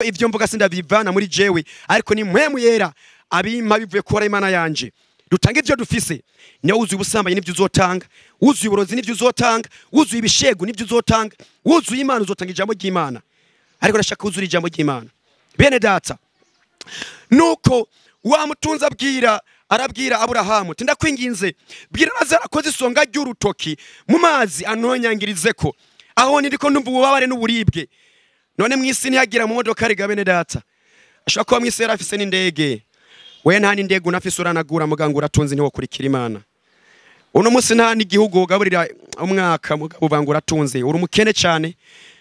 Ivyo mvuga sindabivana muri jewe, ariko ni Mpwemu Yera abimpa bivuye kora Imana yanje. Dutanga ivyo dufise. Niyo wuzuye ubusambanyi nivyo uzotanga, wuzuye uburozi nivyo uzotanga, wuzuye ibishegu nivyo uzotanga, wuzuye Imana uzotanga ijambo ry'Imana. Ariko ndashaka kuzura ijambo ry'Imana. Bene data, nuko wa mutunzi arabwira Aburahamu ati ndakwinginze bwira Lazaro akoze isonga ry'urutoki mu mazi anonyangirizeko, aho ndiko ndumva ububabare n'uburibwe. None mwisi ntiyagira mu modoka riga bene data, ashobora kuba mwisi yarafise n'indege. We nta n'indege unafise uranagura muganga uratunze ntiwokurikira Imana. Uno munsi nta n'igihugu ugaburira umwaka mugabo ubanga uratunze, uri umukene cyane.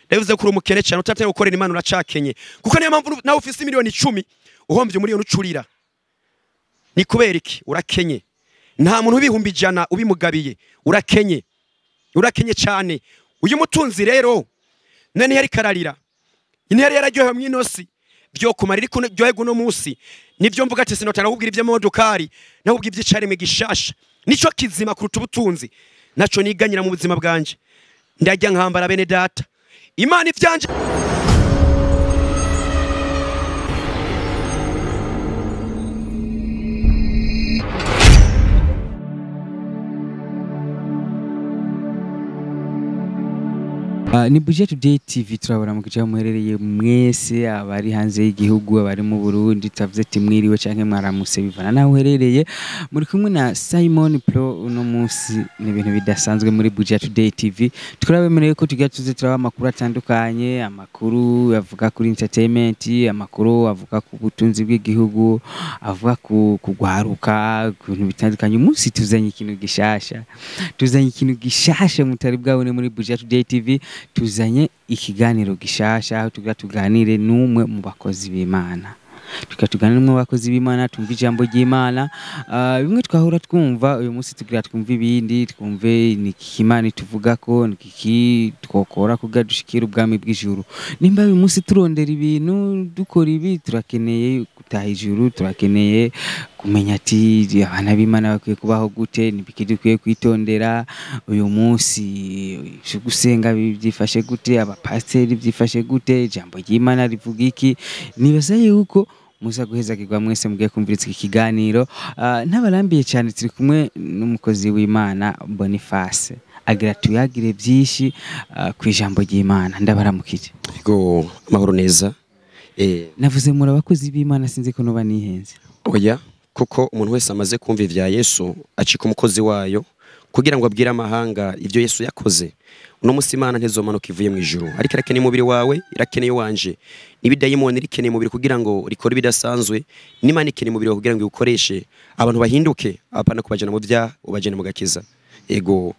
Ndavuze ko uri umukene cyane utateye gukorera Imana uracakenye, kuko niyo mpamvu nawe ufise miliyoni 10 uhombye umuriyoni ucurira. Ni kubera iki? Urakenye. Nta muntu w'ibihumbi 100 ubimugabiye, urakenye, urakenye cyane. Uyu mutunzi rero none yari kararira, intera yararyohewe mwinosi byo kumarira iko ryoherwa uno munsi. Nivyo mvuga ati sinotana kubwira ivyo modokari, nakubwira ivy'icaremwe gishasha nico kizima kuruta ubutunzi. Naco niganyira mu buzima bwanje, ndajya nkambara bene data Imana ivyanje. Ni Buja Today TV, turabona mu kicaho muherereye mwese, abari hanze y'igihugu, abari mu Burundi, tavuze ati mwiriwe canke mwaramutse bivana naho uherereye. Muri kumwe na Simon Pro. Uno munsi ni ibintu bidasanzwe muri Buja Today TV. Turabemereye ko tugira tuze turaba amakuru atandukanye, amakuru avuga kuri entertainment, amakuru avuga ku butunzi bw'igihugu, avuga ku kugwaruka, ku bintu bitandukanye. Umunsi tuzanye ikintu gishasha, tuzanye ikintu gishasha mutari bwabone muri Buja Today TV. Tuzanye ikiganiro gishasha aho tugira tuganire n'umwe mu bakozi b'Imana. Tugira tuganire n'umwe mu bakozi b'Imana, tumve ijambo ry'Imana. Bimwe twahora twumva uyu munsi tugira twumve ibindi, twumve ni iki Imana tuvuga ko ni iki twokora kugira dushikire ubwami bw'ijuru. Nimba uyu munsi turondera ibintu dukora ibi, turakeneye gutaha ijuru, turakeneye kumenya ati abana b'Imana bakwiye kubaho gute, nibiki dukwiye kwitondera uyu munsi, gusenga byifashe gute, abapasiteri byifashe gute, ijambo ry'Imana rivuga iki. Nibaza yuko muza guhezagirwa mwese mugiye kumviriza iki kiganiro. Ntabarambiye cyane, turi kumwe n'umukozi w'Imana Boniface, agira tuyagire byinshi ku ijambo ry'Imana. Ndabaramukije. Yego, amahoro neza. Navuze muri abakozi b'Imana, sinzi ko noba nihenze. Oya, kuko umuntu wese amaze kumva ivya Yesu acika umukozi wayo kugira ngo abwire amahanga ivyo Yesu yakoze. Uno munsi Imana ntizomanuka ivuye mu ijuru, ariko irakeneye umubiri wawe, irakeneye wanje. N'ibidayimoni rikeneye umubiri kugira ngo rikore ibidasanzwe, n'Imana ikeneye umubiri kugira ngo iwukoreshe abantu bahinduke, apana kubajana mu vyaha, ubajane mu gakiza. Ego.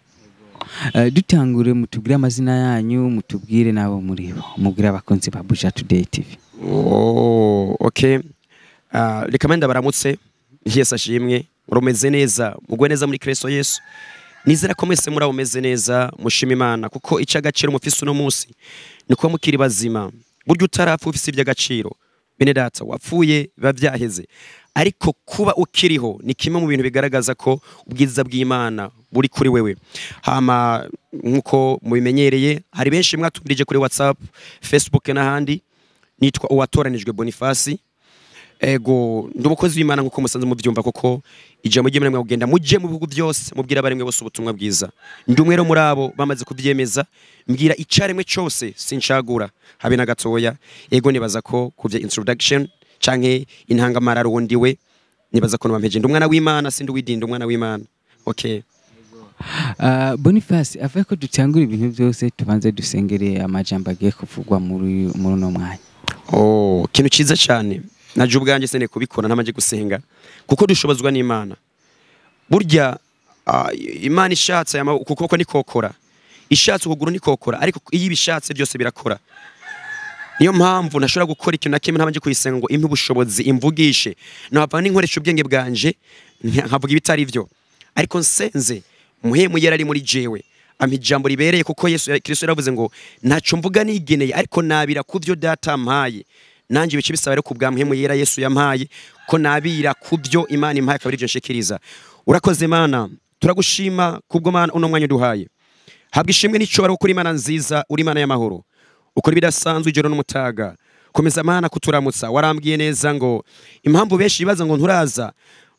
Dutangure mutubwire amazina yanyu, mutubwire nabo muri bo, mubwire abakunzi ba Buja Today TV. Oh, okay. Reka menda baramutse. Yesu ashimwe, murumeze neza, mugwe neza muri Kristo Yesu. Nizera ko mwese muri umeze neza, mushima Imana kuko icagaciro mufise uno munsi ni kuba mukiri bazima. Buryo utarapfa ufise ivy'agaciro. Bene data, wapfuye biba vyaheze, ariko kuba ukiriho ni kimwe mu bintu bigaragaza ko ubwiza bw'Imana buri kuri wewe. Hama nkuko mubimenyereye, hari benshi mwatumvirije kuri WhatsApp, Facebook n'ahandi. Nitwa Uwatoranijwe Boniface. Ego, ndi umukozi w'Imana nkuko musanze muvyumva, koko ijambo ry'Imana mwagenda muje mu bihugu byose mubwira abaremwe bose ubutumwa bwiza. Ndi umwe muri abo bamaze kuvyemeza, mbwira icaremwe cyose sincagura habe na gatoya. Ego, nibaza ko kuvya introduction canke intangamara rundiwe, nibaza ko nobampeje. Ndi umwana w'Imana, sindi widinda, umwana w'Imana. Okay. Boniface, avuye ko dutangura ibintu byose tubanze dusengere amajambo agiye kuvugwa muri uno mwanya. Oh, kintu ciza cyane. Naje ubwanjye sene kubikora ntamanje gusenga, kuko dushobozwa n'Imana. Burya Imana ishatse ukuboko nikokora, ishatse ukuguru nikokora, ariko iyo ibishatse byose birakora. Niyo mpamvu nashobora gukora ikintu na kimwe ntabanje kuyisenga ngo impe ubushobozi, imvugishe. Nahava n'inkoresha ubwenge bwanje nkavuga ibitari byo, ariko nsenze Muhemu Yera ari muri jewe ampa ijambo ribereye, kuko Yesu Kristo yaravuze ngo ntaco mvuga nigeneye, ariko nabira kuvyo data ampaye. Nanje bice bisaba rero kubwa Muhemu Yera Yesu yampaye ko nabira kubyo Imana impaye akaba arivyo nshikiriza. Urakoze Imana, turagushima kubwo Mana uno mwanya duhaye. Habwa ishimwe n'icubahiro kuri Imana nziza, uri Imana y'amahoro, ukora ibidasanzwe ijoro n'umutaga. Komeza Mana kuturamutsa. Warambwiye neza ngo impamvu benshi bibaza ngo nturaza,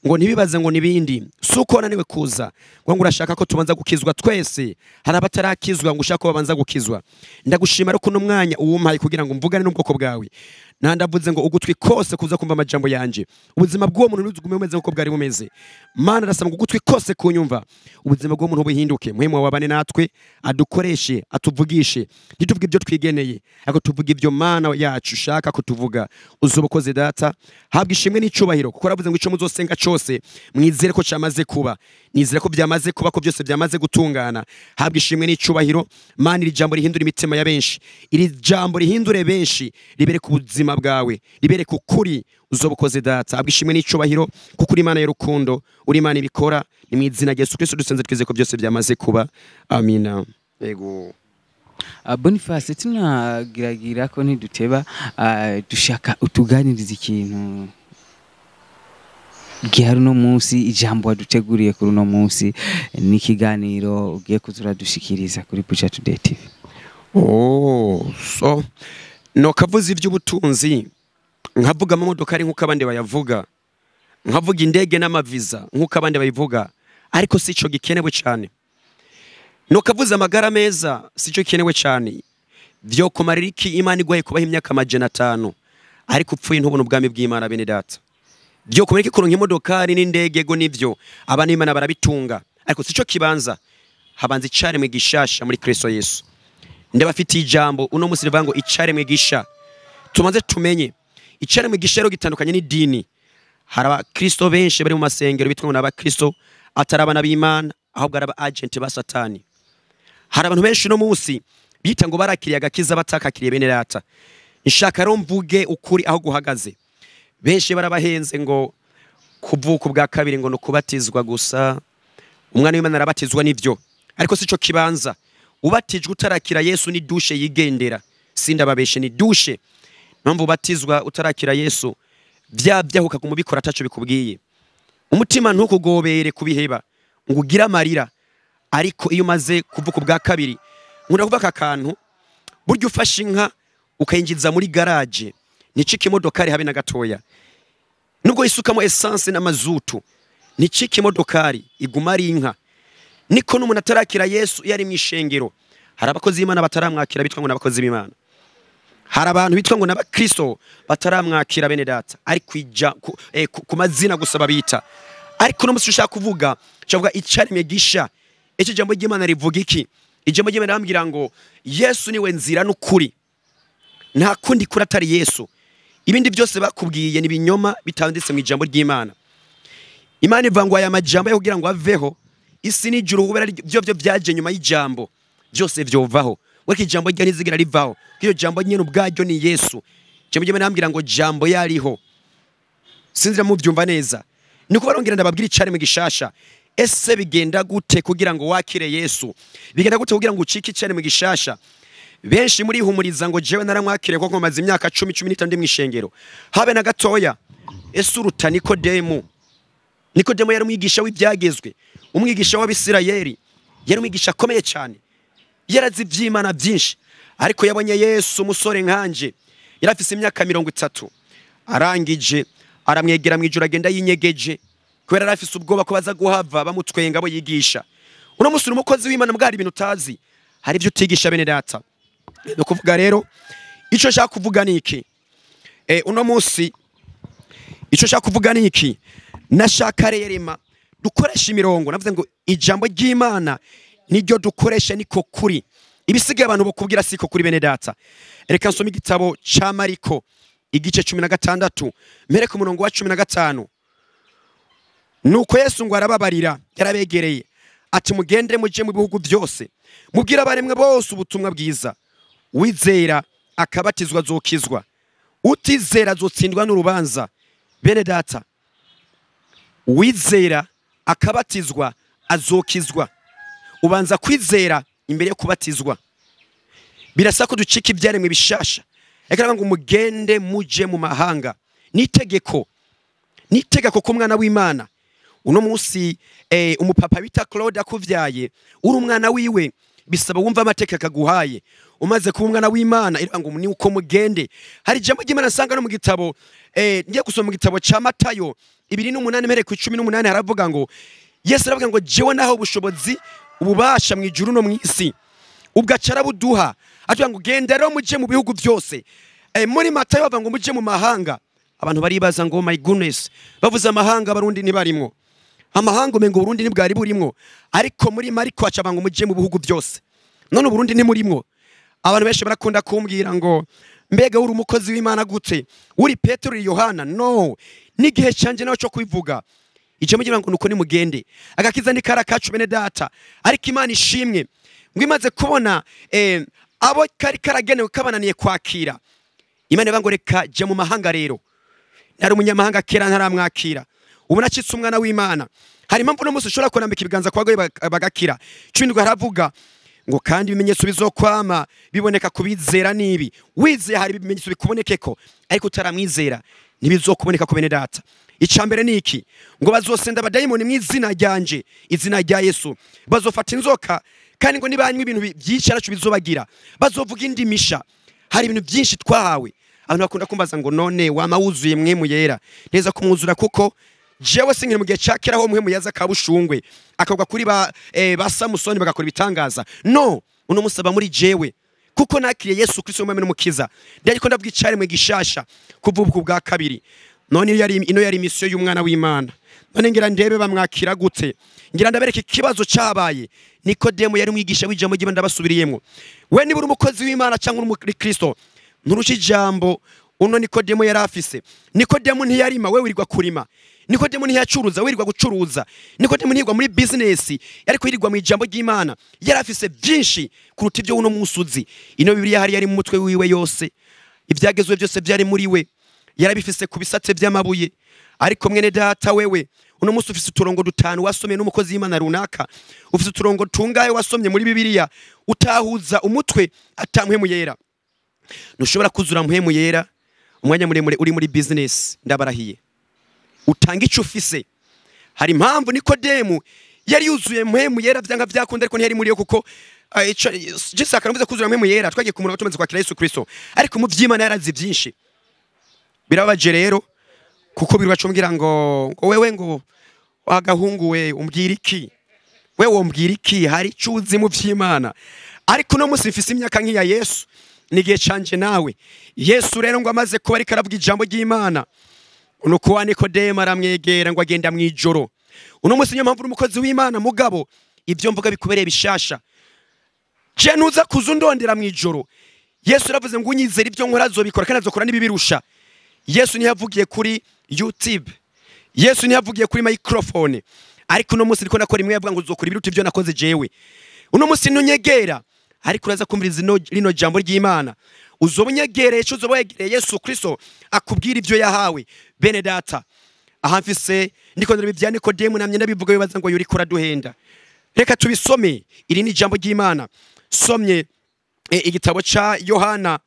ngo ntibibaze ngo nibindi, si uko wananiwe kuza, ngo urashaka ko tubanza gukizwa twese. Hari abatarakizwa ngo ushaka ko babanza gukizwa. Ndagushima rero kuno mwanya uwumpaye kugira ngo mvugane n'ubwoko bwawe. Nandavuze ngo ugutwi kose kuza kumva amajambo yanje, ubuzima bw'uwo muntu ntuzugume bumeze nkuko bwari bumeze. Mana, ndasaba ngo ugutwi kose kunyumva, ubuzima bw'uwo muntu buhinduke. Muhemu wabane natwe, adukoreshe, atuvugishe. Ntituvuge ibyo twigeneye, ariko tuvuge ibyo Mana yacu ushaka ko tuvuga. Uzubukoze Data, habwa ishimwe n'icubahiro, kuko ravuze ngo ico muzosenga cose mwizere ko cyamaze kuba. Nizere ko byamaze kuba, ko byose byamaze gutungana. Habwa ishimwe n'icubahiro. Mana, iri jambo rihindura imitima ya benshi, iri jambo rihindure benshi, ribereke ubuzima bwawe, ribereke ukuri. Uzobukoze Data, habwa ishimwe n'icubahiro, kuko uri Imana y'urukundo, uri Imana ibikora. Ni mu izina rya Yesu Kristo dusenze twizeye ko byose byamaze kuba. Amina. Yego. Boniface, tunagiragira ko ntiduteba, dushaka utuganiriza ikintu gihari uno munsi, ijambo waduteguriye kuri uno munsi n'ikiganiro ugiye kuza uradushikiriza kuri Buja Today TV. Oh, so nokavuze iby'ubutunzi, nkavuga amamodoka ari nk'uko abandi bayavuga, nkavuga indege n'amaviza nk'uko abandi babivuga, ariko si ico gikenewe cyane. Nokavuze amagara meza, si cyo gikenewe cyane. Vyo kumarira iki Imana iguhaye kubaho imyaka 500 ariko upfuye ntubone ubwami bw'Imana? Bene Data, vyo kumarira iki kuronka imodokari n'indege? Go nivyo, abantu b'Imana barabitunga, ariko si cyo kibanza. Habanza icaremwe gishasha muri Kristo Yesu. Ndabafitiye ijambo uno munsi rivuga ngo icaremwe gisha. Tumaze tumenye icaremwe gisha rero gitandukanye n'idini. Hari abakristo benshi bari mu masengero bitwa ngo n'abakristo, atari abana b'Imana, ahubwo ari aba agent ba Satani. Hari abantu benshi uno munsi bita ngo barakiriye agakiza, batakakiriye. Bene Data, nshaka rero mvuge ukuri aho guhagaze. Benshi barabahenze ngo kuvuka ubwa kabiri ngo no kubatizwa gusa. Umwana w'Imana arabatizwa nivyo, ariko sico kibanza. Ubatijwe utarakira Yesu ni douche yigendera. Sindababeshe, ni douche. Mpamvu ubatizwa utarakira Yesu, bya byahuka kumubikora ataco bikubwiye. Umutima ntukugobere kubiheba ngo ugire amarira. Ariko iyo umaze kuvuka ubwa kabiri, nkunda kuvuga aka kantu: burya ufashe inka ukayinjiza muri garage, nicika imodokari habe na gatoya. Nubwo isukamo essence n'amazutu, nicika imodokari, iguma ari inka. Niko n'umuntu atarakira Yesu iyo ari mu ishengero. Hari abakozi b'Imana bataramwakira bitwa ngo n'abakozi b'Imana. Hari abantu bitwa ngo n'abakristo bataramwakira, bene Data, ariko ija ku mazina gusa babita. Ariko no musi ushaka kuvuga, ushaka icaremwe gisha. Icyo jambo ry'Imana rivuga iki? Ijambo ry'Imana rambwira ngo Yesu niwe nzira n'ukuri, nta kundi kuri atari Yesu. Ibindi byose bakubwiye ni ibinyoma bitanditse mu ijambo ry'Imana. Imana ivuga ngo aya majambo yo kugira ngo aveho, isi n'ijuru kubera byo byo byaje nyuma y'ijambo, byose vyovaho. Weko ijambo rya ntizigera rivaho. Iyo jambo nyene ubwaryo ni Yesu. Ijambo ry'Imana rambwira ngo jambo yariho. Sinzira mubyumva neza. Niko barongera ndababwira icaremwe gishasha. Ese bigenda gute kugira ngo wakire Yesu? Bigenda gute kugira ngo ucike icaremwe gishasha? Benshi muri humuriza ngo jewe naramwakire kuko maze imyaka 10 15 ndi mwishengero. Habe na gatoya. Ese uruta Nikodemu? Nikodemu yari umwigisha w'ibyagezwe, umwigisha w'Abisirayeli, yari umwigisha akomeye cyane, yarazi iby'Imana byinshi. Ariko yabonye Yesu umusore nkanje, yari afise imyaka 30, arangije aramwegera mu ijoro, agenda yinyegeje kubera yari afise ubwoba ko baza guhava bamutwenga abo yigisha. Uno munsi uri umukozi w'Imana, mbwa hari ibintu utazi, hari ibyo utigisha, bene Data. Ni ukuvuga rero, ico nshaka kuvuga ni iki? Uno munsi ico nshaka kuvuga ni iki? Nashaka rerema dukoresha imirongo. Navuze ngo ijambo ry'Imana niryo dukoresha, niko kuri. Ibisigaye abantu bokubwira siko kuri, bene Data. Reka nsome igitabo ca Mariko igice 16, mpere ku murongo wa 15. Nuko Yesu ngo arababarira, yarabegereye ati: "Mugende muje mu bihugu byose, mubwire abaremwe bose ubutumwa bwiza. Wizera akabatizwa azokizwa, utizera azotsindwa n'urubanza." Bene Data, wizera akabatizwa azokizwa. Ubanza kwizera imbere yo kubatizwa. Birasa ko ducika ibyaremwe bishasha. Reka ngo mugende muje mu mahanga, nitegeko, nitegeko ku mwana w'Imana. Uno munsi umupapa bita Claude akuvyaye, uri umwana wiwe. Bisaba wumva amateka kaguhaye. Umaze kuba umwana w'Imana, iravuga ngo ni uko mugende. Hari ijambo ry'Imana nsanga no mu gitabo, ngiye gusoma mu gitabo ca Matayo 28 mbere ku 18, haravuga ngo Yesu aravuga ngo jewe naho ubushobozi ububasha mu ijuru no mu isi, ubwo aca arabuduha, atubwira ngo genda rero muje mu bihugu byose. Muri Matayo bavuga ngo muje mu mahanga. Abantu baribaza ngo my goodness, bavuze amahanga Abarundi ntibarimwo, amahanga umengo Burundi ntibwari burimwo. Ariko muri Mariko aca ngo muje mu bihugu byose, none Burundi ntimurimwo. Abantu benshi barakunda kumbwira ngo mbega uri umukozi w'Imana gute, uri Petero, uri Yohana? No, n'igihe canje nawe cyo kubivuga. Ijambo ry'Imana ngo nuko nimugende. Agakiza ni karakacu bene data. Ariko Imana ishimwe ngo imaze kubona abo kari karagenewe kabananiye kwakira, Imana ivuga ngo reka jya mu mahanga. Rero nari umunyamahanga kera ntaramwakira, ubu nacitse umwana w'Imana. Hari impamvu no munsi ushobora kurambika ibiganza kwa goye bagakira. 17 haravuga ngo kandi ibimenyetso bizokwama biboneka kubizera nibi. Wizeye hari ibimenyetso bikubonekeko, ariko utaramwizera ntibizokuboneka ku bene data. Icambere ni iki? Ngo bazosenda abadayimoni mu izina ryanje, izina rya Yesu. Bazofata inzoka, kandi ngo nibanywa ibintu byinshi aracu bizobagira. Bazovuga indimisha. Hari ibintu byinshi twahawe. Abantu bakunda kumbaza ngo none wama wuzuye Mpwemu Yera? Neza kumwuzura, kuko jewe sinkiri mu gihe ca kera aho Mpwemu yaza kabushungwe akagwa kuri ba Samusoni bagakora ibitangaza. No, uno musaba muri jewe, kuko nakiriye Yesu Kristo umwami n'umukiza. Ndariko ndavuga icari gishasha kuva ubwo bwa kabiri. None ino yari misiyo y'umwana w'Imana. None ngira ndebe bamwakira gute, ngira ndabereka ikibazo cabaye. Nikodemo yari umwigisha w'ijambo ry'Imana, ndabasubiriyemo. We niba uri umukozi w'Imana cyangwa uri umukristo, nturusha ijambo uno Nikodemo yari afise. Nikodemo ntiyarima, we wirirwa kurima. Nikodemo ntiyacuruza, we wirirwa gucuruza. Nikodemo ntiyirwa muri business, ariko yirirwa mu ijambo ry'Imana. Yari afise byinshi kuruta ibyo uno musuzi. Ino Bibiliya hari yari mu mutwe wiwe yose, ibyagezwe byose byari muri we, yarabifise ku bisate by'amabuye. Ariko mwene data, wewe uno musi ufise uturongo dutanu wasomye n'umukozi w'Imana runaka, ufise uturongo tungahe wasomye muri Bibiliya utahuza umutwe ata Mpwemu Yera? Ntushobora kuzura Mpwemu Yera umwanya muremure uri muri business, ndabarahiye. Utanga ico ufise. Hari impamvu Nikodemu yari yuzuye Mpwemu Yera vyanga vyakunda, ariko ntiyari muri yo, kuko Jesi akaravuze kuzura Mpwemu Yera twagiye kumuraba tumaze kwakira Yesu Kristo, ariko mu vy'Imana yarazi byinshi. Birababaje rero kuko birubacumbwira ngo wewe ngo wagahungu we umbwira iki, we wombwira iki, hari ico uzi mu vy'Imana? Ariko uno munsi mfise imyaka nk'iya Yesu, nigihe canje nawe. Yesu rero ngo amaze kuba ariko aravuga ijambo ry'Imana, nuko wa Nikodemo aramwegera ngo agenda mwijoro. Uno munsi niyo mpamvu uri umukozi w'Imana, mugabo ibyo mvuga bikubereye bishasha. Je ntuza kuzundondera mwijoro. Yesu yaravuze ngo unyizera ibyo nkora azobikora, kandi azokora n'ibibirusha. Yesu ntiyavugiye kuri YouTube, Yesu ntiyavugiye kuri microphone, ariko uno munsi ndiko nakora imwe yavuga ngo uzokora ibiruta ibyo nakoze jewe. Uno munsi ntunyegera, ariko uraza kumviriza rino jambo ry'Imana. Uzoba unyegereye ico uzoba wegereye Yesu Kristo akubwira ibyo yahawe. Bene data, aha mfise ndiko ndabivya bya Nikodemu, namye ndabivuga bibaza ngo yuriko uraduhenda. Reka tubisome, iri ni ijambo ry'Imana. Somye igitabo ca Yohana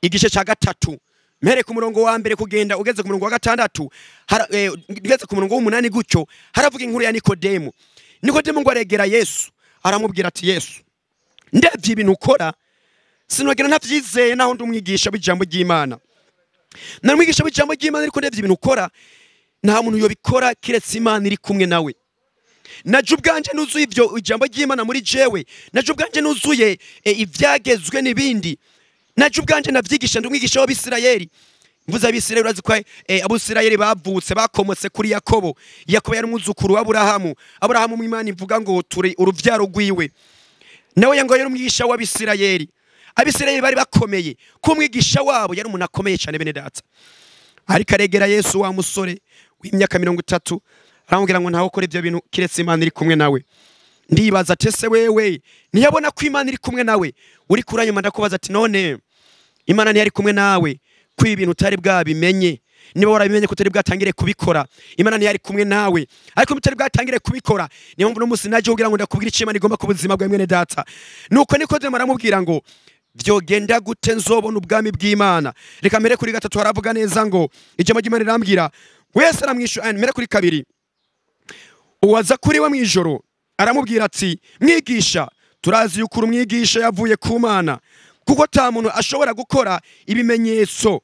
igice ca 3, mpere ku murongo wa 1 kugenda ugeze ku murongo wa 6, ugeze ku murongo wa 8 gutyo, haravuga inkuru ya Nikodemu. Nikodemu ngo aregera Yesu, aramubwira ati Yesu, ndevye ibintu ukora sinogera ntavyizeye, naho ndi umwigisha w'ijambo ry'Imana. Nari umwigisha w'ijambo ry'Imana, ariko ndevye ibintu ukora nta muntu yobikora kiretse Imana iri kumwe nawe. Naje ubwanje nuzuye ivyo ijambo ry'Imana muri jewe, naje ubwanje nuzuye ivyagezwe n'ibindi, naje ubwanje navyigisha, ndi umwigisha w'Abisirayeli. Mvuze Abisirayeli, urazi ko Abisirayeli bavutse bakomotse kuri Yakobo. Yakobo yari umwuzukuru wa Aburahamu. Aburahamu mu Imana ivuga ngo turi uruvyaro rwiwe. Nawe ngo yari umwigisha w'Abisirayeli. Abisirayeli bari bakomeye, ko umwigisha wabo yari umuntu akomeye cyane bene data. Ariko aregera Yesu wa musore w'imyaka 30, aramubwira ngo ntawe ukora ibyo bintu kiretse Imana iri kumwe nawe. Ndibaza ati ese wewe ntiyabona ko Imana iri kumwe nawe? Uri kuranyuma ndakubaza ati none Imana ntiyari kumwe nawe ko ibintu utari bwabimenye? Niba warabimenye ko utari bwatangire kubikora, Imana ntiyari kumwe nawe, ariko utari bwatangire kubikora. Niyo mpamvu n'umunsi naje kugira ngo ndakubwira icyo Imana igomba ku buzima bwa mwene data. Nuko Nikodemo aramubwira ngo vyogenda gute nzobona ubwami bw'Imana? Reka mbere kuri 3 haravuga neza ngo ijambo ry'Imana rirambwira wese aramwishu. Mbere kuri 2, uwaza kuri we mwijoro aramubwira ati mwigisha, Turazi yuko umwigisha yavuye ku Mana, kuko ta muntu ashobora gukora ibimenyetso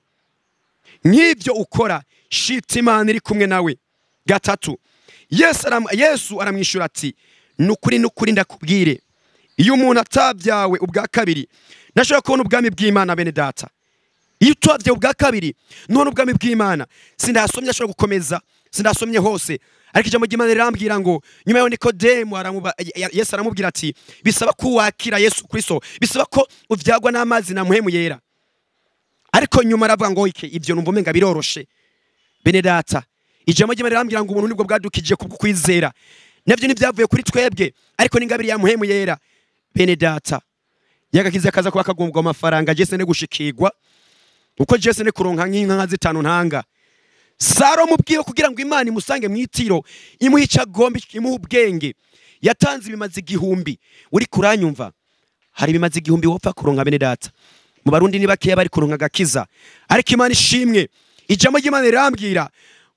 nk'ibyo ukora shita Imana iri kumwe nawe. 3 Yesu aramwishura ati nukuri nukuri ndakubwire, iyo umuntu atabyawe ubwa kabiri ntashobora kubona ubwami bw'Imana. Bene data, iyo utabyawe ubwa kabiri none ubwami bw'Imana. Sindasomye ashobora gukomeza, sindasomye hose, ariko ijambo ry'Imana rirambwira ngo nyuma yo Nikodemu Yesu aramubwira ati bisaba ko wakira Yesu Kristo, bisaba ko uvyagwa n'amazi na muhemu yera. Ariko nyuma aravuga ngo iki ibyo numva umenga biroroshe. Bene data, ijambo ry'Imana rirambwira ngo ubuntu nibwo bwadukije kubwo kwizera, navyo nivyavuye kuri twebwe, ariko n'ingabire ya muhemu yera. Bene data, yagakiza kaza kuba kagumbwa amafaranga Jese ne gushikirwa, uko Jese ne kuronka nk'inka zitanu ntanga. Salomo ubwiwe kugira ngo Imana imusange mwitiro, imuhe ico agomba, imuhe ubwenge, yatanze ibimazi 1000. Uri kuranyumva? Hari ibimazi 1000 wopfa kuronka bene data. Mu Barundi ni bakeya bari kuronka gakiza, ariko Imana ishimwe. Ijambo ry'Imana rirambwira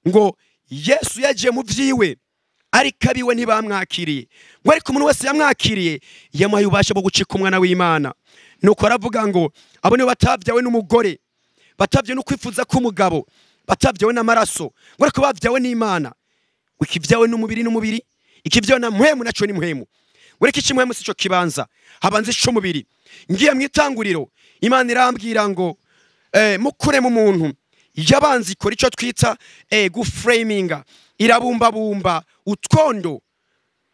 ngo Yesu yaje mu vyiwe, ariko abiwe ntibamwakiriye. Ngo ariko umuntu wese yamwakiriye yamuhaye ububasha bwo gucika umwana w'Imana. Nuko aravuga ngo abo nibo batavyawe n'umugore, batavyawe no kwifuza k'umugabo, batavyawe n'amaraso, ngo ariko bavyawe n'Imana. Ikivyawe n'umubiri n'umubiri, ikivyawe na muhemu naco ni muhemu. Ngo ariko ikimuhemu sico kibanza, habanza ic'umubiri. Ngiye mwitanguriro, Imana irambwira ngo mukure mu muntu yabanza ikora ico twita guframinga, irabumbabumba utwondo,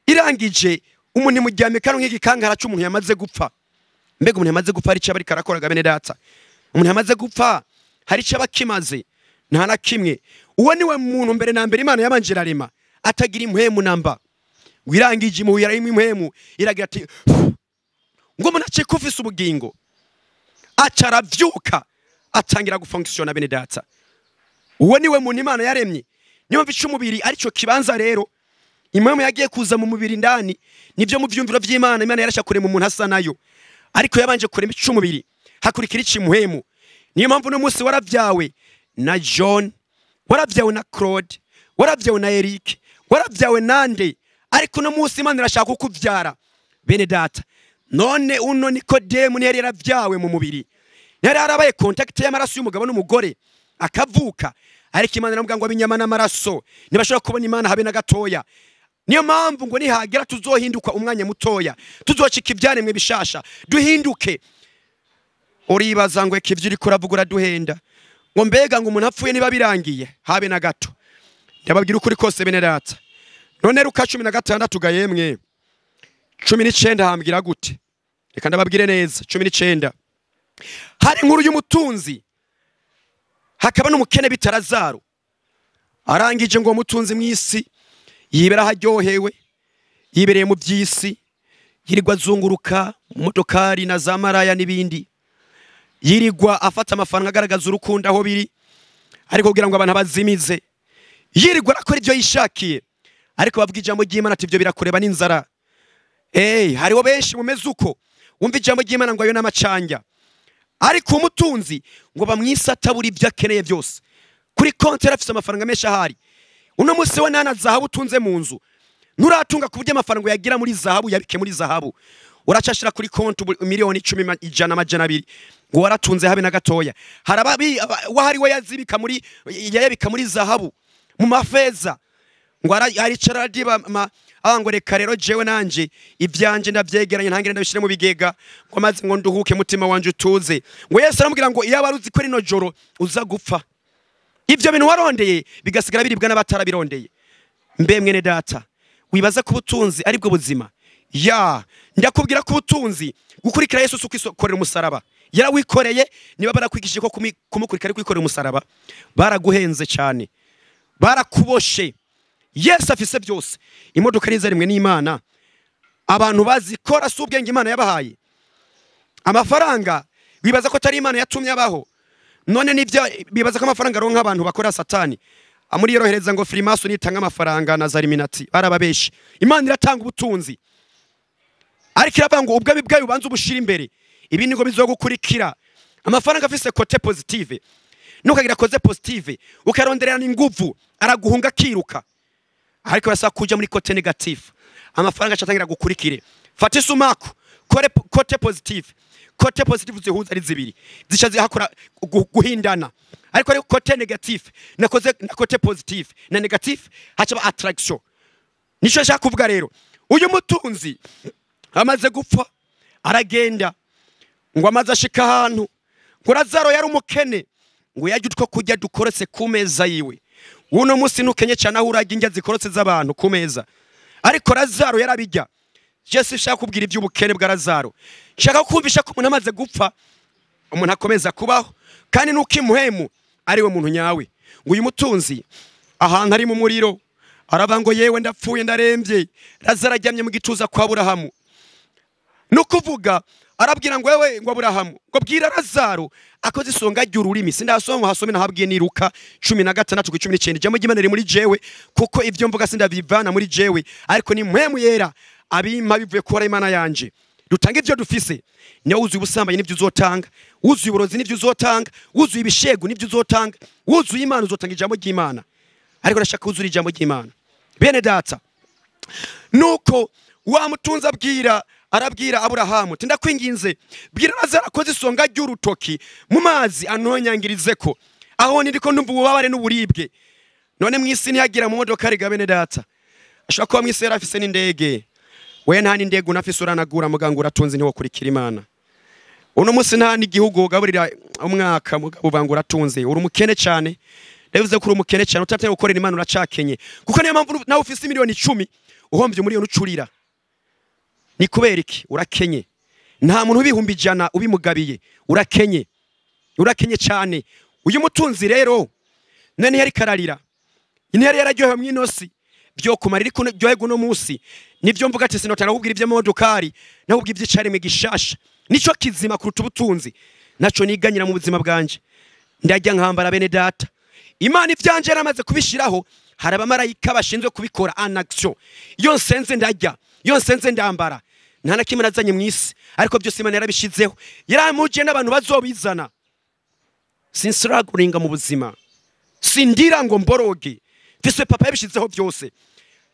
irangije umuntu imujyame kano nk'igikankara c'umuntu yamaze gupfa. Mbega umuntu yamaze gupfa hari ico aba ariko arakora bene data? Umuntu yamaze gupfa hari ico aba akimaze? Nta na kimwe. Uwo niwe muntu mbere na mbere Imana yabanje irarema atagira impwemu namba. Wirangije imuhira impwemu iragira ati ngo umuntu acike ufise ubugingo, aca aravyuka atangira gufunctiona. Bene data, uwo niwe muntu Imana yaremye. Niyo mva ic'umubiri arico kibanza rero, impwemu yagiye kuza mu mubiri ndani, nivyo mu vyumviro vy'Imana. Imana yarasha kurema umuntu asa nayo, ariko yabanje kurema ic'umubiri hakurikira ic'impwemu. Niyo mpamvu no munsi waravyawe na John, waravyawe na Claude, waravyawe na Eric, waravyawe nande, ariko no munsi Imana irashaka kukuvyara. Bene data, none uno Nikodemu ntiyari yaravyawe mu mubiri, yari yarabaye contact y'amaraso y'umugabo n'umugore akavuka, ariko Imana iramubwira ngo abinyama n'amaraso ntibashobora kubona Imana habe na gatoya. Niyo mpamvu ngo nihagera tuzohinduka umwanya mutoya, tuzocika ivyaremwe bishasha, duhinduke. Uribaza ngo ikivyo uriko uravuga uraduhenda, ngo mbega ngo umuntu apfuye niba birangiye? Habe na gato. Ndababwira ukuri kose bene data. None Luka 16 gayemwe 19 hambwira gute? Reka ndababwire neza. 19 hari inkuru y'umutunzi hakaba n'umukene bita Lazaro. Arangije ngo umutunzi mw'isi yibera haryohewe, yibereye mu by'isi, yirirwa azunguruka mu modokari na za maraya n'ibindi, yirirwa afata amafaranga agaragaza urukundo aho biri, ariko kugira ngo abantu bazimize, yirirwa arakora ibyo yishakiye. Ariko bavuga ijambo ry'Imana ati ibyo birakureba n'inzara. Hariho benshi mumeze uko wumva ijambo ry'Imana ngo ayo n'amacanja, ariko umutunzi ngo bamwisatabura ibyo akeneye byose. Kuri konti yarafise amafaranga menshi ahari. Uno munsi we nana zahabu utunze mu nzu, nuratunga ku buryo amafaranga yagira muri zahabu yabike muri zahabu, uracashira kuri konti miliyoni 10 100 200 ngo waratunze habe na gatoya. Harababi wahari we yazibika muri yayabika muri zahabu mu mafeza, ngo aricara aradiba ngo reka rero jewe nanje ivyanje ndavyegeranye ntangire ndabishire mu bigega, ngo maze ngo nduhuke mutima wanje utuze. Ngo Yesu aramubwira ngo iyo abaruzi ko rino joro uza gupfa, ivyo bintu warondeye bigasigara biribwa n'abatarabirondeye. Mbe mwene data, wibaza ko ubutunzi aribwo buzima? Ya, ndakubwira ko ubutunzi gukurikira Yesu si ukwikorera umusaraba. Yarawikoreye. Niba barakwigishije ko kumukurikira ari kwikorera umusaraba, baraguhenze cyane, barakuboshe. Yesu afise byose. Imodoka nizaremwe n'Imana, abantu bazikora si ubwenge Imana yabahaye. Amafaranga wibaza ko atari Imana yatumye abaho? None nivyo bibaza ko amafaranga aronka abantu bakora Satani amuri yorohereza ngo Freemason nitanga amafaranga na Zariminati, barababeshi. Imana iratanga ubutunzi, ariko iravuga ngo ubwami bwayo ubanze ubushira imbere, ibi niko bizogukurikira. Amafaranga afise côté positive, nukagira côté positive ukarondererana inguvu, araguhunga akiruka. Ariko basa kuja muri côté négatif, amafaranga acatangira gukurikire. Fata isumaku Kore côté positif, côté positif zihuza ari zibiri, zica zihakora guhindana. Ariko ari côté négatif nakoze na côté positif na négatif, haca attraction. Nico nshaka kuvuga rero, uyu mutunzi amaze gupfa aragenda, ngo amaze ashika ahantu, ngo Lazaro yari umukene, ngo yarya utwo kurya dukorotse ku meza yiwe. Uno munsi ntukenye cyane aho urarya indya zikorotse z'abantu ku meza, ariko Lazaro yarabijya. Je sinshaka kubwira iby'ubukene bwa Lazaro, nshaka kumvisha ko umuntu amaze gupfa umuntu akomeza kubaho, kandi nuko imuhemu ari we muntu nyawe. Ngo uyu mutunzi ahantu ari mu muriro araba ngo yewe ndapfuye ndarembye, Lazaro aryamye mu gituza kwa Aburahamu. Nukuvuga arabwira ngo wewe, ngo Aburahamu, ngo bwira Lazaro akoze isonga ry'ururimi. Sindasoma, hasome nahabwiye ni Luka 16 ku 19. Ijambo ry'Imana riri muri jewe, kuko ivyo mvuga sindabivana muri jewe, ariko ni mpwemu yera abimpa bivuye kuri Imana yanje. Dutanga ivyo dufise. Niyo wuzuye ubusambanyi nivyo uzotanga, wuzuye uburozi nivyo uzotanga, wuzuye ibishegu nivyo uzotanga, wuzuye Imana uzotanga ijambo ry'Imana. Ariko ndashaka kuzura ijambo ry'Imana, bene data. Nuko wa mutunzi abwira, arabwira Aburahamu ati ndakwinginze bwira Lazaro akoze isonga ry'urutoki mu mazi anonyangirizeko, aho ndiko ndumva ububabare n'uburibwe. None mw'isi ntiyagira mu modoka riga, bene data? Ashobora kuba mw'isi yari afise n'indege. We nta n'indege unafise, uranagura muganga, uratunze, ntiwokurikira Imana. Uno munsi nta n'igihugu ugaburira umwaka, mugabo ubanga uratunze, uri umukene cyane. Ndabivuze ko uri umukene cyane utateye gukorera Imana, uracakenye. Kuko niyo mpamvu nawe ufise miliyoni 10, uhombye umuriyoni ucurira. Ni kubera iki? Urakenye. Nta muntu w'ibihumbi 100 ubimugabiye, urakenye, urakenye cyane. Uyu mutunzi rero none yari kararira, ntiyari yararyohewe mw'inosi byo kumara ariko ryoherwa uno munsi. Nivyo mvuga ati sinotana kubwira iby'amodokari, nakubwira iby'icaremwe gishasha, nico kizima kuruta ubutunzi. Naco niganyira mu buzima bwanje, ndajya nkambara, bene data. Imana ivyanje yaramaze kubishiraho, hari abamarayika bashinzwe kubikora en action. Iyo nsenze ndajya, iyo nsenze ndambara. Nta na kimwe nazanye mu isi, ariko byose Imana yarabishizeho, yaramuje n'abantu bazobizana. Sinsiraguringa mu buzima, sindira ngo mboroge. Mfise papa yabishizeho byose,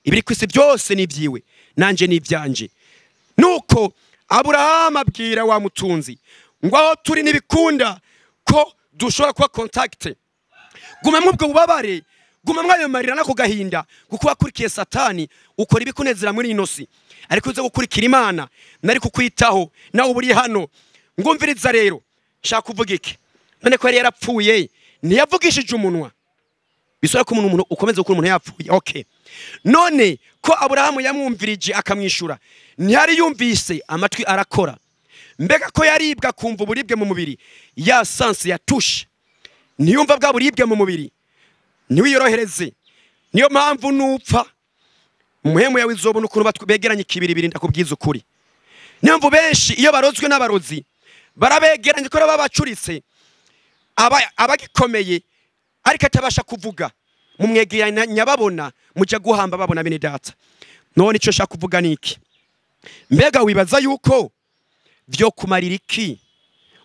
ibiri ku isi byose ni ibyiwe, nanje ni ibyanje. Nuko Aburahamu abwira wa mutunzi ngo aho turi ntibikunda ko dushobora kuba contact, guma mwubwo bubabare, guma mwayo marira nako gahinda, kuko wakurikiye Satani ukora ibikunezera muri ino si. Ariko uze gukurikira Imana, nari kukwitaho nawe uri hano. Ngumviriza rero, nshaka kuvuga iki? None ko yari yarapfuye, ntiyavugishije umunwa, bisaba ko umuntu ukomeza gukora umuntu yapfuye? Okay, none ko Aburahamu yamwumvirije akamwishura, ntiyari yumvise amatwi arakora? Mbega ko yaribwa kumva uburibwe mu mubiri, ya sens ya touche, ntiyumva bwa buribwe mu mubiri? Ntiwiyorohereze. Niyo mpamvu nupfa umuhemu yawe izobona ukuntu begeranye ikibiribiri. Ndakubwiza ukuri, niyo mpamvu benshi iyo barozwe n'abarozi barabegeranye, ko baba bacuritse abagikomeye ariko atabasha kuvuga, mumwegeranya babona, mujya guhamba babona, bene data. None icyo nshaka kuvuga ni iki? Mbega wibaza yuko byo kumarira iki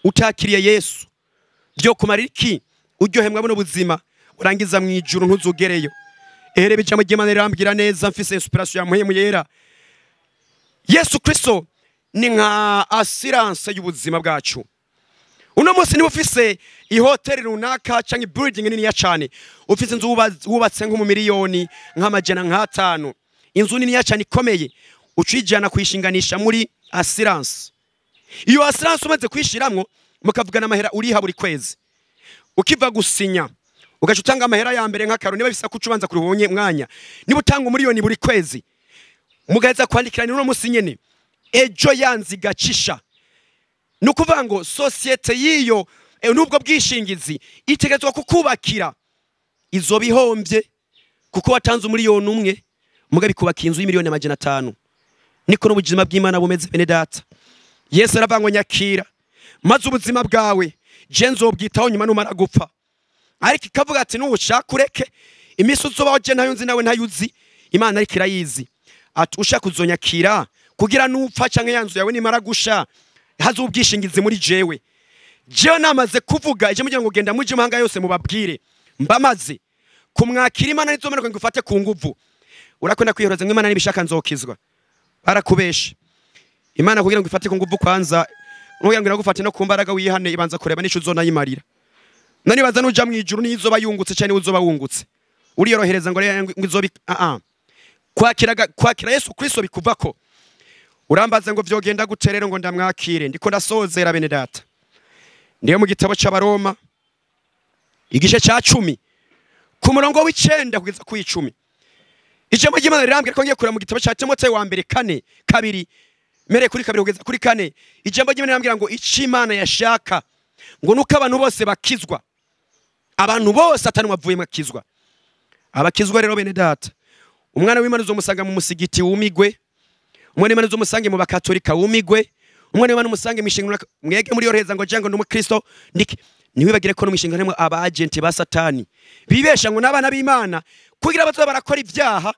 utakiriye Yesu? Byo kumarira iki uryohemwa buno buzima, urangiza mu ijuru ntuzugereyo? Ehere ijambo ry'Imana rirambwira neza, mfise inspiration ya Muhemu Yera. Yesu Kristo ni nka assurance y'ubuzima bwacu. Uno munsi niba ufise ihoteli runaka cyangwa building nini ya cyane, ufise inzu wubatse nko mu miliyoni nk'amajana nk'atanu, inzu nini ya cyane ikomeye, ucijana kuyishinganisha muri assurance. Iyo assurance umaze kuyishiramwo, mukavugana amahera uriha buri kwezi, ukiva gusinya ugaca utanga amahera ya mbere nk'akaro. Niba bisa kuca ubanza kurubonye mwanya, niba utanga umuriyoni buri kwezi, mugaheza kwandikirana uno munsi nyene, ejo yanzi gacisha. Ni ukuvuga ngo sosiyete y'iyo n'ubwo bwishingizi itegerezwa kukubakira izo bihombye, kuko watanze umuriyoni 1 mugabe ikubaka inzu y'imiliyoni 500. Niko n'ubuzima bw'Imana bumeze, bene data. Yesu aravuga ngo nyakira maze ubuzima bwawe, je nzobwitaho nyuma numara gupfa. Ariko ikavuga ati nushaka ureke, iminsi uzobaho je ntayo nzi, nawe ntayo uzi, Imana ariko irayizi. Ati ushaka uzonyakira kugira nupfa canke yanzu yawe nimara gusha haze ubwishingizi muri jewe. Jewe namaze kuvuga ije mugira ngo genda muje mahanga yose mubabwire, mbamaze kumwakira Imana nizomanuka ngo ufate ku nguvu. Urakunda kwihoroza ngo Imana nibishaka nzokizwa, barakubesha. Imana kugira ngo ifate ku nguvu kwanza, kugira ngo iragufate no ku mbaraga wihane, ibanza kureba n'ico uzonayimarira. None baza nuja mu ijuru nizoba yungutse cyane uzoba wungutse. Uriyorohereza ngo izoba kwakira Yesu Kristo bikuvako. Urambaza ngo vyogenda gute rero ngo ndamwakire? Ndiko ndasozera bene data. Ndiyo mu gitabo c'Abaroma igice ca 10 ku murongo w'9 kugeza ku 10. Ijambo ry'Imana rirambwira ko ngiye kureba mu gitabo ca Timoteyo wa mbere 4:2 mere kuri 2 kugeza kuri 4. Ijambo ry'Imana rirambwira ngo ico Imana yashaka ngo nuko abantu bose bakizwa, abantu bose atanwa bavuye makizwa. Abakizwa rero bene data, umwana w'Imana uzomusanga mu musigiti wumigwe, umwana w'Imana uzomusange mu bakatolika wumigwe, umwana w'Imana umusange mu ishengero mwege muri yoreheza ngo jango n'umukristo ndiki. Ntiwibagire ko no mu ishengero harimo aba agent ba Satani bibesha ngo n'abana b'Imana kugira bazoba barakora ibyaha,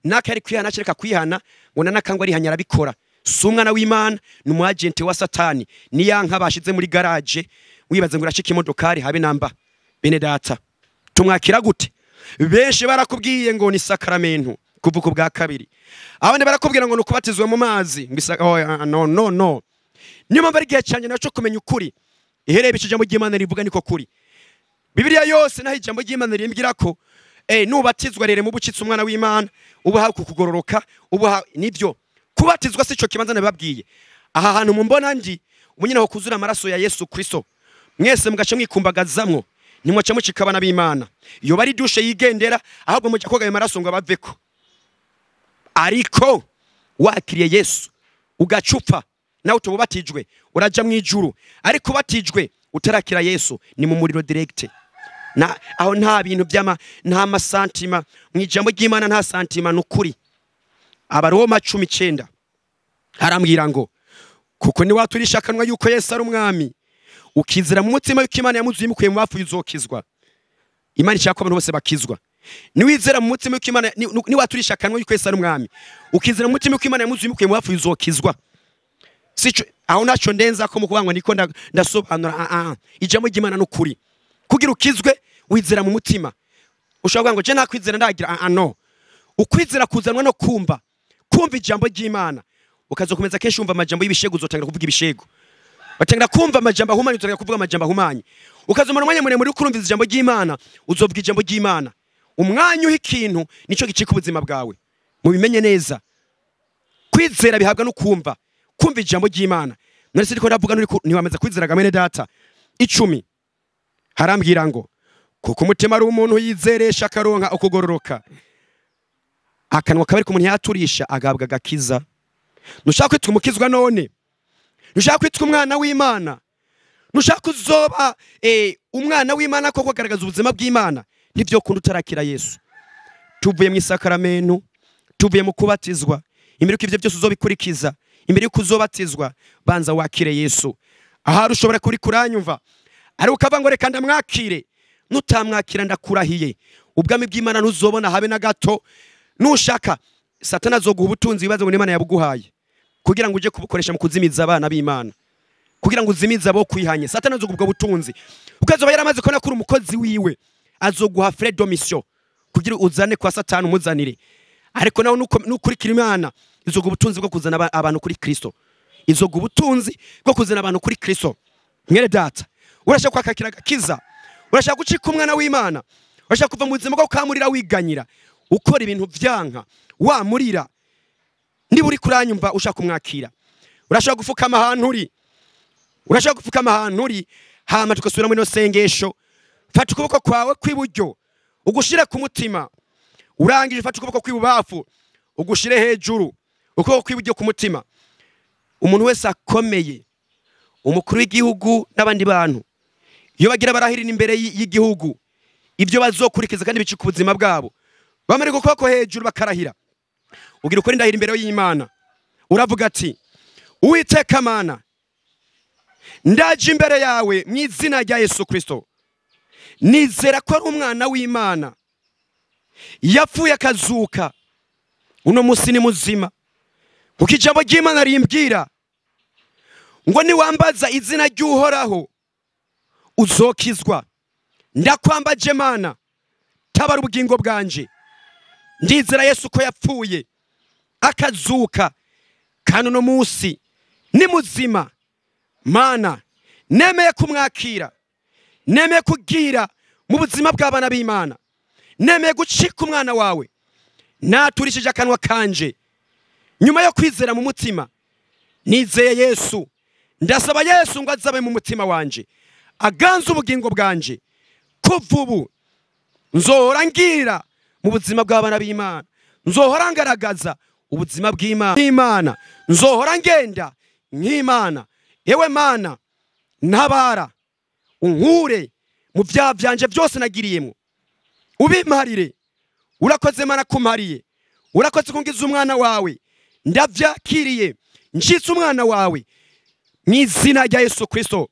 naka ari kwihana cereka kwihana ngo nanakangwa arihanya arabikora. Si umwana w'Imana, ni umu agent wa Satani. Niyanka bashize muri garage wibaze ngo urashika imodokari habe namba. Bene data, tumwakira gute? Benshi barakubwiye ngo ni sakramento kuvuka bwa kabiri, abandi barakubwira ngo nukubatizwa mu mazi ngo no no no. Niyo mpamvu ari igihe cyane naco kumenya ukuri. Ihereye ijambo ry'Imana rivuga niko kuri. Bibiliya yose naho ijambo ry'Imana rimbwira ko nubatizwa rere mu bucitse umwana w'Imana ubuha kukugororoka ubuha nivyo. Kubatizwa sico kibanza nababwiye. Aha hantu mumbona ndi umunyina ho kuzura amaraso ya Yesu Kristo, mwese mugace mwikumbagazamwo, nimwace mucikabana b'Imana. Iyo bari dushe yigendera ahubwo mujya koga ayo maraso ngo abaveko. Ariko wakiriye Yesu ugacupa nawe utubatijwe uraja mu ijuru, ariko batijwe utarakira Yesu ni mu muriro direct. Na aho nta bintu byama, nta masantima mu ijambo ry'Imana, nta santima nukuri. Abaroma 19 arambwira ngo kuko ni waturisha akanwa yuko Yesu ari umwami, ukizera mu mutima yuko Imana yamuzuye imukuye mu bapfuye uzokizwa. Imana ishaka ko abantu bose bakizwa. Niwizera mu mutima yuko Imana ni waturisha akanwa yuko Yesu ari umwami, ukizera mu mutima yuko Imana yamuzuye imukuye mu bapfuye uzokizwa. Sico aho naco ndenza ko mukubangwa niko ndasobanura ijambo ry'Imana nukuri. Kugira ukizwe wizera mu mutima. Ushobora ngo je nakwizera ndagira no. Ukwizera kuzanwa no kumva. Kumva ijambo ry'Imana. Ukazokomeza kenshi umva amajambo y'ibishego uzotangira kuvuga ibishego. Batangira kumva amajambo ahumanye utangira kuvuga amajambo ahumanye. Ukazomara umwanya muremure ukurumva ijambo ry'Imana, uzovuga ijambo ry'Imana. Umwanya uha ikintu nico gicika ubuzima bwawe. Mubimenye neza. Kwizera bihabwa no kumva. Kumva ijambo ry'Imana. Nari siriko ndavuga ntiwamaze kwizera gamene data. 10 harambwira ngo kuko umutima ari umuntu yizeresha akaronka ukugororoka, akanwa kabari kumuntu yaturisha agabwa gakiza. Nushaka kwitwa umukizwa none, nushaka kwitwa umwana w'Imana, nushaka kuzoba umwana w'Imana koko agaragaza ubuzima bw'Imana, nivyo kunda utarakira Yesu. Tuvuye mu isakaramento, tuvuye mu kubatizwa, imbere yuko ivyo byose uzobikurikiza, imbere yuko uzobatizwa banza wakire Yesu. Ahari ushobora kuri kuranyumva ari ukava ngo reka ndamwakire, nutamwakira ndakurahiye ubwami bw'Imana ntuzobona habe na gato. Nushaka Satana azoguha ubutunzi bibaze ngo Imana yabuguhaye kugira ngo uje kubukoresha mu kuzimiza abana b'Imana, kugira ngo uzimize abo kwihanye. Satana azoguha ubwo butunzi ukazoba yaramaze kubona ko uri umukozi wiwe, azoguha frais de mission kugira uzane kwa Satana umuzanire. Ariko nawe nukurikira Imana izoguha ubutunzi bwo kuzana abantu kuri Kristo, izoguha ubutunzi bwo kuzana abantu kuri Kristo. Mwene data, urashaka kwakakira gakiza, urashaka gucika umwana w'Imana, urashaka kuva mu buzima bwo kamurira wiganyira, ukora ibintu vyanka wamurira. Niba uri kuranyumva ushaka kumwakira, urashaka gufukama ahantu uri, urashaka gufukama ahantu uri, hama tugasubira muri no sengesho. Fata ukuboko kwawe kw'iburyo ugushire ku mutima, urangije fata ukuboko kw'ibubafu ugushire hejuru, ukuboko kw'iburyo ku mutima. Umuntu wese akomeye, umukuru w'igihugu n'abandi bantu, iyo bagira barahirira imbere y'igihugu ibyo bazokurikiza kandi bicika ubuzima bwabo, bamara ukuboko hejuru bakarahira. Ugira ukuri ndahira imbere y'Imana, uravuga ati Uwiteka Mana, ndaje imbere yawe mu izina rya Yesu Kristo, nizera ko ari umwana w'Imana yapfuye akazuka, uno musi ni muzima. Kuko ijambo ry'Imana rimbwira ngo niwambaza izina ry'Uhoraho uzokizwa. Ndakwambaje Mana, tabara ubugingo bwanje. Ndizera Yesu ko yapfuye akazuka, kandi uno musi Ni muzima. Mana, nemeye kumwakira, nemeye kugira mu buzima bw'abana b'Imana, nemeye gucika umwana wawe. Naturishije akanwa kanje nyuma yo kwizera mu mutima, nizeye Yesu. Ndasaba Yesu ngo azabe mu mutima wanje, aganze ubugingo bwanje. Kuva ubu nzohora ngira mu buzima bw'abana b'Imana, nzohora ngaragaza ubuzima bw'Imana, nzohora ngenda nk'Imana. Ewe Mana, ntabara, unkure mu byaha byanje byose nagiriyemo, ubimparire. Urakoze Mana kumpariye, urakoze kungiza umwana wawe. Ndavyakiriye, nshitse umwana wawe mu izina rya Yesu Kristo,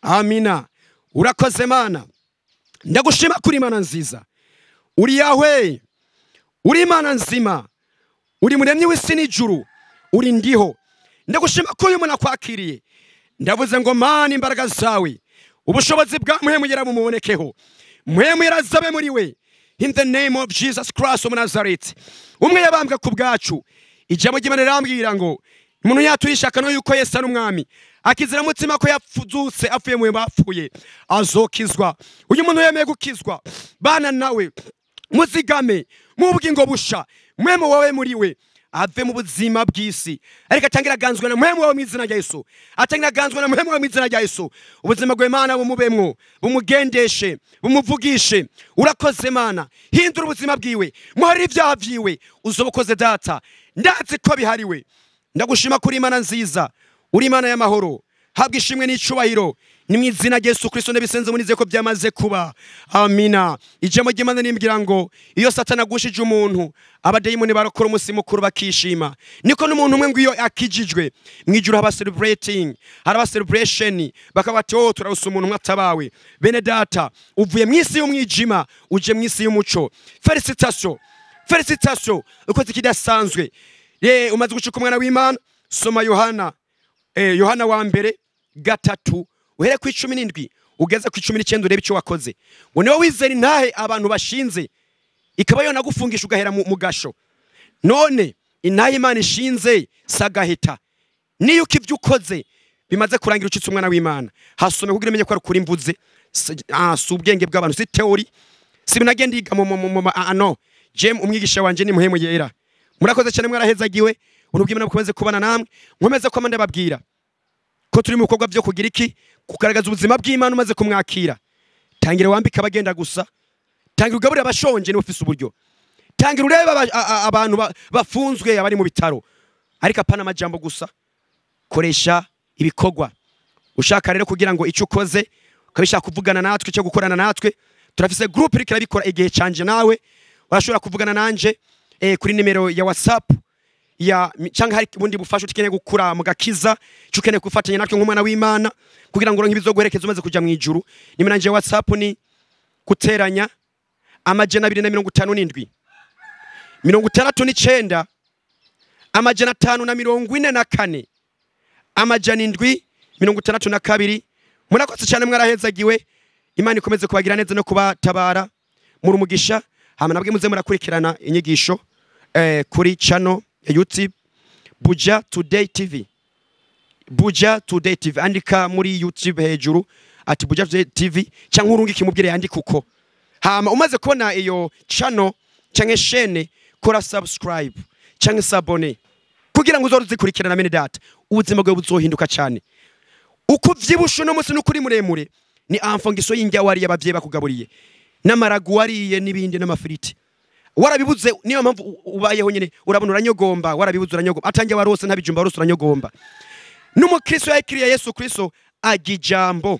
amina. Urakoze Mana, ndagushima kuri Imana nziza. Uri Yahwe, uri Imana nzima, uri muremyi w'isi n'ijuru, uri ndiho. Ndagushima ko uyu muntu akwakiriye. Ndavuze ngo Mana, imbaraga zawe, ubushobozi bwa Mpwemu Yera bumubonekeho, Mpwemu Yera azabe muri we, in the name of Jesus Christ of Nazareth. Umwe yabambwe ku bwacu. Ijambo ry'Imana rirambwira ngo umuntu yaturisha akanwa yuko Yesu ari umwami, akizera mutima ko yapfuzutse apfuye mu bapfuye, azokizwa. Uyu muntu yemeye gukizwa, bana nawe muzigame mu bugingo busha, Mpwemu wawe muri we, ave mu buzima bw'isi, ariko atangira aganzwe na Mpwemu wawe mu izina rya Yesu, atangira aganzwe na Mpwemu wawe mu izina rya Yesu. Ubuzima bw'Imana bumubemwo, bumugendeshe, bumuvugishe. Urakoze Mana, hindura ubuzima bwiwe, muharire ibyaha vyiwe, uzobukoze Data, ndazi ko bihariwe. Ndagushima kuri Imana nziza, uri Imana y'amahoro, habwa ishimwe n'icubahiro. Ni mu izina rya Yesu Kristo ndabisenze, munize ko byamaze kuba, amina. Ijambo ry'Imana rimbwira ngo iyo Satani agushije umuntu, abadayimoni barakora umunsi mukuru bakishima. Niko n'umuntu umwe ngo iyo akijijwe mu ijuru haba celebrating, haraba celebration, bakaba bati oh, turarusa umuntu umwe atabawe. Bene Data, uvuye mu isi y'umwijima uje mu isi y'umuco. Felicitation, felicitation, ukoze ikidasanzwe. Ye, umaze gucika umwana w'Imana. Soma Yohana, Yohana wa mbere 3 uhere ku 17 ugeze ku 19 urebe icyo wakoze. Ngo niwe wizera intahe abantu bashinze ikaba yo nagufungisha ugahera mu gasho. None intahe Imana ishinze sagahita, niyo ukivyo ukoze bimaze kurangira ucitse umwana w'Imana. Hasome kugira umenye ko ari kuri mvuze, si ubwenge bw'abantu, si theory, si binagenda yiga mu no. Jem umwigisha wanje ni Mpwemu Yera. Murakoze cyane, mwarahezagiwe. Ubuntu bw'Imana bukomeze kubana namwe. Nkomeze ko ndababwira ko turi mu bikorwa byo kugira iki, kugaragaza ubuzima bw'Imana umaze kumwakira. Tangira wambika abagenda gusa, tangira ugaburira abashonje niba ufise uburyo, tangira urebe abantu bafunzwe abari mu bitaro, ariko apana amajambo gusa, koresha ibikorwa. Ushaka rero kugira ngo icyo ukoze ukabishaka kuvugana natwe cyo gukorana natwe, turafise group iriko irabikora igihe canje nawe. Urashobora kuvugana nanje kuri nimero ya WhatsApp ya cyangwa hari ubundi bufasha ukeneye gukura mu gakiza, cyo ukeneye gufatanya natwe nk'umwana w'Imana kugira ngo uronke ibizoguherekeza umaze kuja mu ijuru. Nimero yanje ya WhatsApp ni guteranya 257 69 544 762. Murakoze cyane, mwarahezagiwe. Imana ikomeze kubagira neza no kubatabara muri umugisha. Hama nabwe muze murakurikirana inyigisho kuri channel ya YouTube Buja Today TV. Buja Today TV, andika muri YouTube hejuru ati Buja Today TV cyangwa urungike mubwire yandike uko. Hama umaze kubona iyo channel cyangwa chaîne, kora subscribe cyangwa s'abonner kugira ngo uzoruzikurikirana mene data. Ubuzima bwawe buzohinduka cyane. Uko vyibushe no munsi n'ukuri muremure ni amfongiso y'indya wariye abavyeyi bakugaburiye, n'amaragu wariye n'ibindi n'amafiriti warabibuze. Niyo mpamvu ubayeho nyene, urabona uranyogomba, warabibuze uranyogomba, atangiye warose ntabijumba warose uranyogomba. N'umukristo yakiriye Yesu Kristo agijambo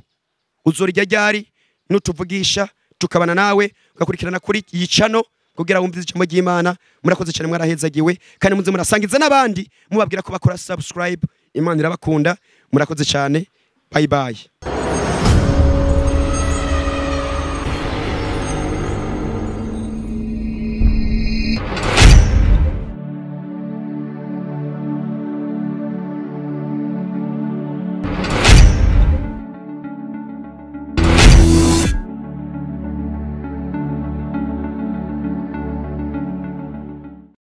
uzorijya ryari nutuvugisha tukabana nawe ugakurikirana kuri iyi channel kugira wumve ijambo ry'Imana. Murakoze cyane, mwarahezagiwe, kandi muze murasangiza n'abandi mubabwira ko bakora subscribe. Imana irabakunda. Murakoze cyane, bye bye.